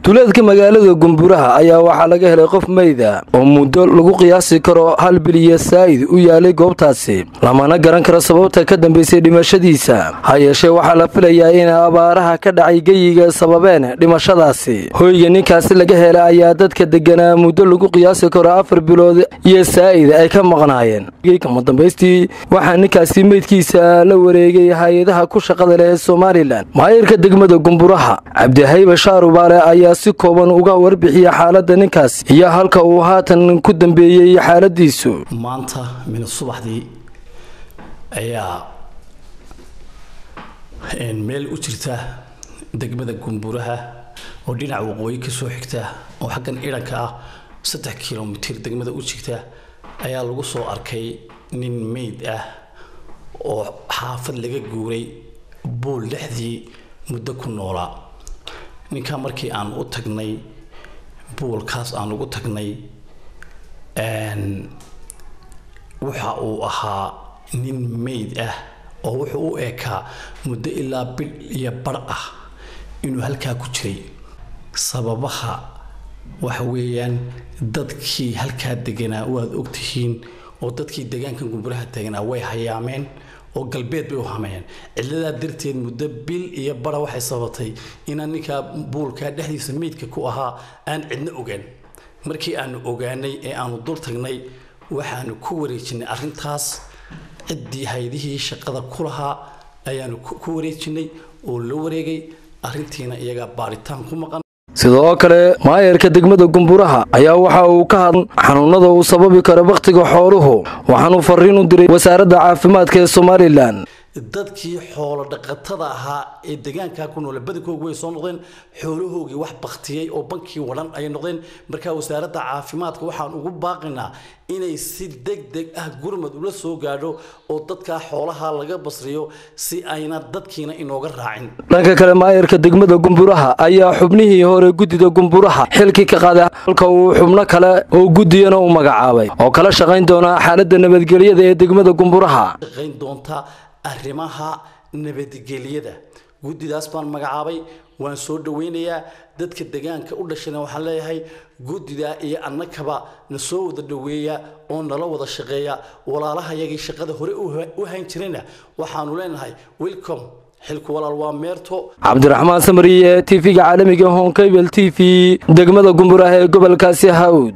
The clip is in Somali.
Duleedka magaalada Gumburaha ayaa waxaa laga helay qof meyda oo muddo lagu qiyaasi karo 1 bil iyo saa'id u yaalay goobtaasi, lamana garan karo sababta ka dambeysay dhimashadiisa. Ha yeeshee waxaa la filayaa in abaaraha ka dhacay geyiga sababeen dhimashadaasi. Hoyga ninkaasi laga helay ayaa dadka deganaa muddo lagu qiyaasi karo 4 bilood iyo saa'id ay ka maqnaayeen. Kama dambaystii waxaa ninkaasi meydkiisa la wareegay hay-adaha ku shaqada leh ee Somalilan. Maayirka degmada Gumburaha Cabdihayba Shaarubaale ayaa si kooban uga warbixiyay xaaladda ninkaas iyo halka uu haatan ku dambeeyey xaaladiisu. Maanta min subaxdii ayaa meel u jirta degmada Gumburaha oo dhinaca waqooyi ka soo xigta oo xaggan idhanka ah 3 kilomitir degmada u jirta ayaa lagu soo arkay nin meyd ah oo xaafad laga guuray buul dhexdii muddo ku noolaa. Ninkaa markii aan u tagnay buulkaas aan ugu tagnay, waxa uu ahaa nin meyd ah oo wuxuu u eekaa muddo ilaa bil iyo bar ah inuu halkaa ku jiray. Sababaha waxa weeyaan dadkii halkaa deganaa waad ogtihiin oo dadkii deegaankan Gumburaha deganaa way hayaameen oo galbeed bay u hameeyeen. Ciladaa darteed muddo bil iyo bara waxay sabatay inaan ninkaa buulkaa dhexdiisa meydka ku ahaa aan cidna ogaan. Markii aanu ogaanay ee aanu dul tagnay waxaanu ku wareejinay arrintaas ciddii haydihii shaqada ku lahaa ayaanu ku wareejinay oo la wareegay arrintiina iyagaa baaritaan ku maqan. Sidoo kale maayarka degmada Gumburaha ayaa waxa uu ka hadlay xanuunada uu sababi karo bakhtiga xooluhu, waxaanu fariin u diray wasaaradda caafimaadka ee Somalilan. Dadkii xoolo dhaqatada ahaa ee deegaanka ku nool badankoogu way soo noqdeen, xoolahoogii wax baktiyey oo bankii wadhan ayay noqdeen. Markaa wasaaradda caafimaadka waxaan ugu baaqaynaa inay si degdeg ah gurmad ula soo gaadho oo dadka xoolaha laga basriyo si ayna dadkiina inooga raacin. Dhanka kale maayarka degmada Gumburaha ayaa xubnihii hore guddida Gumburaha xilkii ka qaaday, halka uu xubno kale oo guddiyana u magacaabay oo kala shaqayn doona xaaladda nabadgelyada ee degmada Gumburaha. Shaqayn doonta arrimaha nabadgelyada guddidaas baan magacaabay, waan soo dhaweynayaa. Dadka deegaanka u dhashayna waxaan leeyahay guddidaa iyo annakaba na soo wada dhaweeya oo nala wada shaqeeya. Walaalahayagii shaqada hore u hayn jirayna waxaanu leenahay welcome, xilku walaal waa meerto. Cabdiraxmaan Samariye, TV-ga caalamiga Honkabel TV, degmada Gumburaha ee gobolkaasi Hawd.